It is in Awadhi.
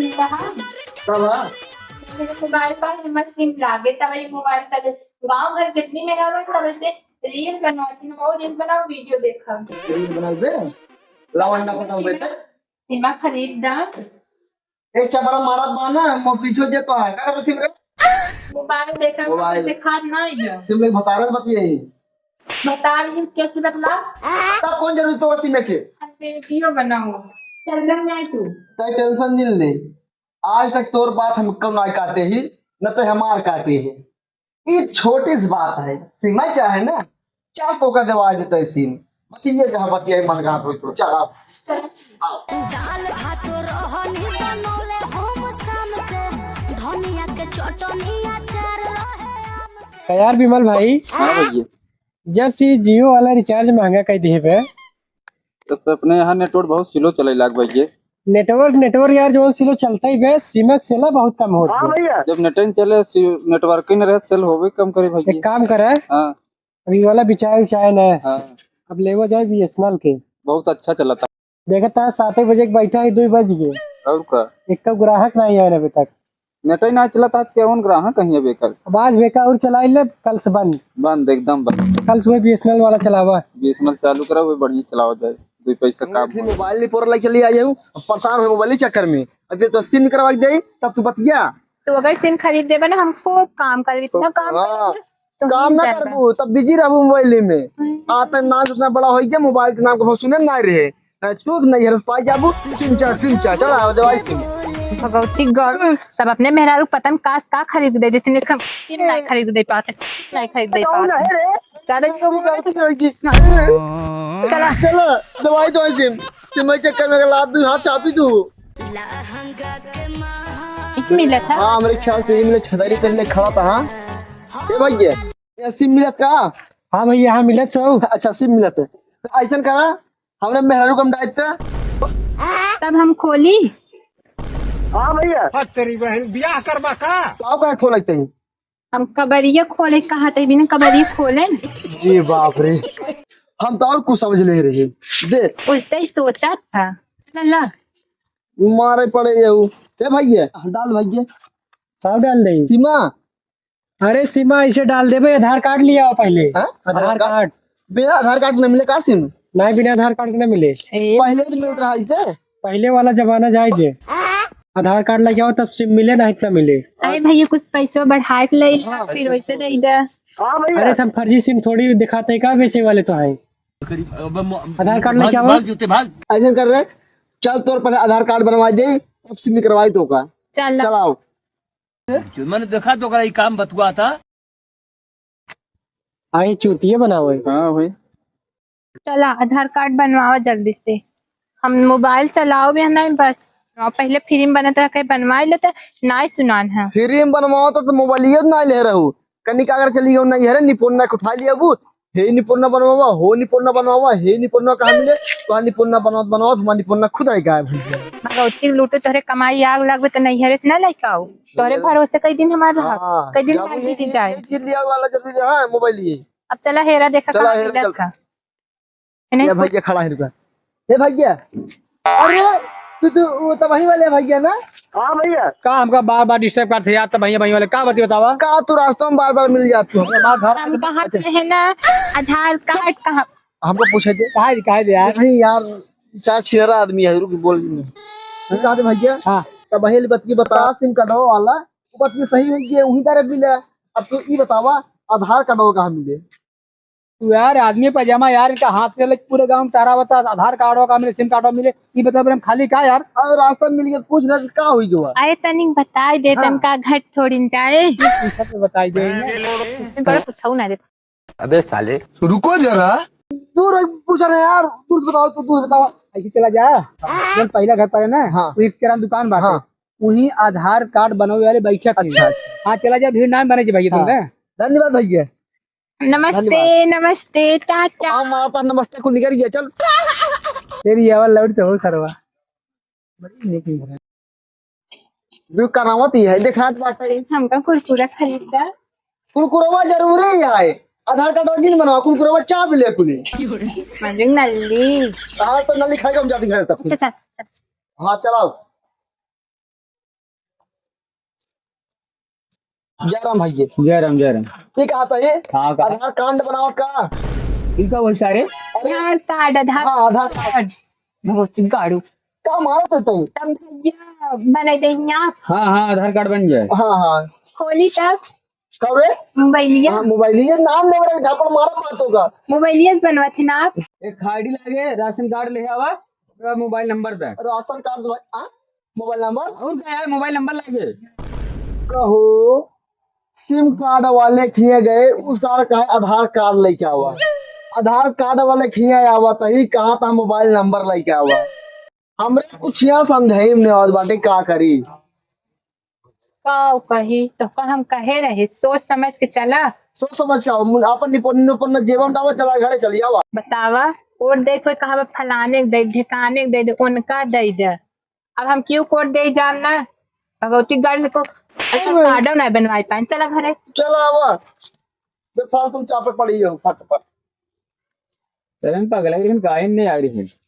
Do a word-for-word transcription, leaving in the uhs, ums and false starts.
कहा? कब है? मेरे मोबाइल पर हमर सिम लागे, तब ये मोबाइल चले। गाँव भर जितनी मेहरारू है, सब ऐसे रील बनवाती हैं, वो रील बनाओ, वीडियो देखा। रील बनाओ बे, लवंडा पटाओ बे ते। सिमा खरीद दा। एक चपरा मारा बाना, मो पीछे जे तो है, का करो सिम रे? मोबाइल देखा, मोबाइल। देखा ना ये। सिम लेके भतारत बतिये ही। भतार ही कैसे बदला? तब कौन जरूरी तो सिम के? अब वीडियो बनाओ। चल रहा है तू। कोई टेंशन नहीं ले। आज तक तोर बात हम कम ना काटे ही, न तो हमार काटे ही। ई छोटी सी बात है, सिमा चाहे ना, चार टोका दवा देता है सिम। बतिये जहाँ बतिये मन का तो, तो चला। दाल भात रहनी बनौले हम शाम के, धनिया के चटनी अचार रहे आम के। का यार विमल भाई, हाँ भैया। जब से जियो वाला रिचार्ज महंगा कर दिए बे, तब से अपने यहाँ नेटवर्क बहुत स्लो चले लाग भैया। नेटवर्क, नेटवर्क यार, जो स्लो चलता ही बे, सिमक सेला बहुत कम होत हाँ है। भैया। जब नेट नहीं चले, सी-, नेटवर्क ही न रहे, सेल होबे कम करे भैया। एक काम करे, हाँ। अभी वाला बिचाए उचाए न, हाँ। अब लेवा जाए बीएसएनएल के। बहुत अच्छा चलता। देखता है, साते बजे के बैठा है, दो बज गए। और का? एक का ग्राहक नहीं आया अभी तक। नेट ही ना चलता, आज केवन ग्राहक कहीं अबे कर। अब आज बेका और चलाई ले, कल से बंद। बंद, एकदम बंद। कल सुबह बीएसएनएल वाला चलावा। बीएसएनएल चालू करा, वो बढ़िया चलावा जाए, दो पैसा काम फिर हो। मोबाइल नहीं पोर लेके लिए आए हूँ, अब परेशान हो मोबाइल के चक्कर में। अब ये तो सिम करवा के दे, तब तू बतिया। तो अगर सिम खरीद देबे ना, हम खूब काम करबे, इतना काम हाँ। करबे, तो काम ना जान बा। करबू, तब बिजी रहबू मोबाइल में। हम्म। आता नाम इतना बड़ा हो गया, मोबाइल के नाम को सुने ना रहे। अ, चुप नहीं है, पाई जाबू, सिम चार, सिम चार, चला, दवाई सिम। भगवती गौर, सब अपने मेहरारू पतन कास का खरीद दे देते, सिम नहीं खरीद दे पाते, नहीं खरीद दे पाते। दादा जी को भी गलती हो गई। चला। चला, दवाई दो सिम, सिम के चक्कर में अगर लात दूँ, हाथ चापी दूँ। एक मिनट, हाँ। हाँ, हमरे ख्याल से ये मिले छतरी करने खड़ा था, हाँ। ए भैया, ये सिम मिलत का? हाँ भैया, हाँ मिलत तो। अच्छा, सिम मिलत है। तो ऐसन करा, हमरे मेहरारू कम डाइट का। तब हम खोली। हाँ भैया। हद तेरी बहन, बियाह करबा का? तो आप का खोलते हैं? हम कबरिया खोले कहा थे, बिना कबरिया खोले। जी बाप रे, हम तो और कुछ समझ नहीं रहे। दे। उल्टा ही सोचा था। चला। मारे पड़े ये। ए भैया, डाल भैया। का डाल दे? सिमा। अरे सिमा, इसे डाल देबे, आधार कार्ड लिया आओ पहले। हाँ? आधार आधार कार्ड। कार्ड। बिना आधार कार्ड नहीं मिले का सिम? नहीं, बिना आधार कार्ड के नहीं मिले। ए। पहले तो मिलत रहा इसे। पहले वाला जमाना जाए जे। आधार कार्ड लेके आओ तब सिम मिले, नहीं तो ना मिले। अरे भैया, कुछ पैसो बढ़ा के ले, हाँ। फिर वैसे दे दे। हाँ भैया। अरे, हम फर्जी सिम थोड़ी दिखाते हैं, का बेचे वाले तो हैं। आधार कार्ड लेके आओ। भाग जूते भाग। ऐसे कर रहे, चल तोर पहले आधार कार्ड बनवा दे, तब सिम निकलवाई तो का। चल। चलाओ। मैंने देखा तो ओकरा ई काम बतुआ था। आई चूतिया बनावे। हाँ भाई। चला, आधार कार्ड बनवावा जल्दी से। हम मोबाइल चलाओ भी नहीं बस। और पहले फ्री में बनत रह के बनवा लेते, ना सुनान है। फ्री में बनवाओ तो, तो मोबाइलियो ना ले रहू। कनिका अगर चली गयो नहीं है रे, निपुण ना उठा लिया बू। हे निपुण ना बनवावा, हो निपुण ना बनवावा, हे निपुण ना कहाँ मिले? तो निपुण ना बनवा, बनवा, तुम्हारा निपुण ना खुद आए गायब हो गया। भगवती लूटो, तोहरे कमाई आग लागबे तो नहीं हरे से ना लेके आओ। तोहरे भरोसे कई दिन हमार रहा, हाँ, कई दिन जब हमार ये बीत जाए। ये चीज लिया वाला जरूरी है, हाँ, मोबाइल ये। अब चला हेरा देखा चला कहाँ हेरा मिलत चल। का। है ना ये इसको? भैया खड़ा है, रुका। हे भैया, अरे, तू, तू, वो तबही वाले भैया ना? हाँ भैया। का हमका बार बार डिस्टर्ब करते यार, तबही भैया वाले, का बती बतावा? का तू रास्ता में बार बार मिल जात तू? हमारा घर हम कहाँ अच्छा। से है ना, आधार कार्ड कहाँ? हमको पूछे दे। काहे, काहे दे यार? नहीं यार, चार छिनरा आदमी है, रुक बोल नहीं। ये कहा दे भैया? हाँ। तबही बत की बता, सिम कार्डवा वाला, वो बत की सही है, ये वही तरफ मिला। अब तू ई बतावा, आधार कार्डवा कहाँ मिले? तू यार, आदमी पैजामा यार, इनका हाथ से लेके पूरे गाँव में टहरावत, आधार कार्डवा का मिले, सिम कार्डवा मिले, ई बता, हम खाली का यार? और रास्ता मिल गया, पूछ रहे, का हुई गवा? आए तनिक बताई दे, हाँ। तनका घट थोड़ी न जाए। ई सब तो बताई दे। बड़ा कुछ हो ना रे। अबे साले, रुको जरा। दूर पूछ रहे यार, दूर बताओ, तू दूर बताओ। ऐसे चला जा, जब पहला घर पर है ना, हाँ। वो एक किराना दुकान बाटे। हाँ। वहीं आधार कार्ड बनवे वाले बैठे थे। अच्छा, अच्छा। हाँ, चला जा, भीड़ ना बने जी भैया, हाँ। तुमने। धन्यवाद भैया। नमस्ते, धन्यवाद। नमस्ते, टाटा। हाँ, हमारा पास नमस्ते को निकल गया, चल। तेरी आवाज लाउड तो हो सरवा। बड़ी नीक निकल। जो करावत ही है, देखात बाटे। हमका कुरकुरा खरीद दा। कुरकुरवा जरूरी है। आधार कार्ड वही बनवा, कुरकुरवा चाप ले कुली। मंजू नल्ली। हाँ, तो नल्ली खाएगा, हम जाते घर तक। अच्छा, अच्छा, अच्छा। हाँ, चलाओ। जय राम भैया। जय राम, जय राम। ये कहा था ये? हाँ, कहा। आधार कार्ड बनावत का? इनका वही सारे? अरे। आधार कार्ड, आधार हाँ, आधार कार्ड। कार्ड। भगवती गाड़ू। का मारत है तई? तब भैया बनाई देही आप। हाँ, हाँ, आधार कार्ड बन जाए। हाँ, हाँ। खोली तब। कब रे? मोबाइलिया। हाँ, मोबाइलिया नाम लेवे रे, झापड़ मारा बात होगा। मोबाइलिया से बनवा थे ना आप। एक आईडी लागे, राशन कार्ड ले आवा, ओकरा मोबाइल नंबर दे। राशन कार्ड दे, आ? Mobile number? और का है, मोबाइल नंबर लागे। कहो, सिम कार्ड वाले खिए गए, उ सार कहे आधार कार्ड लेके आवा। आधार कार्ड वाले खिए आवा, तही कहा था मोबाइल नंबर लेके आवा। हमरे कुछ यहाँ समझाई में नहीं आवत बाटे, का करी? का कही, तो का हम कहे रहे, सोच समझ के चला। सोच समझ के आओ, मुन-, आपन निपन, निपन जेबम डावा, चला घरे चली आवा। बतावा, कोड देख के कहा फलाने के दे, ढेकाने के दे दे, उनका दे दे। अब हम क्यों कोड दे जान ना? भगवती गर्ल को ऐसा अरे। कार्डो ना बनवाई पाए। चला घरे। चला आवा। बेफालतू चापे पड़ी हो, फट फट। चलन पगला, लेकिन काहे नहीं आ रही है?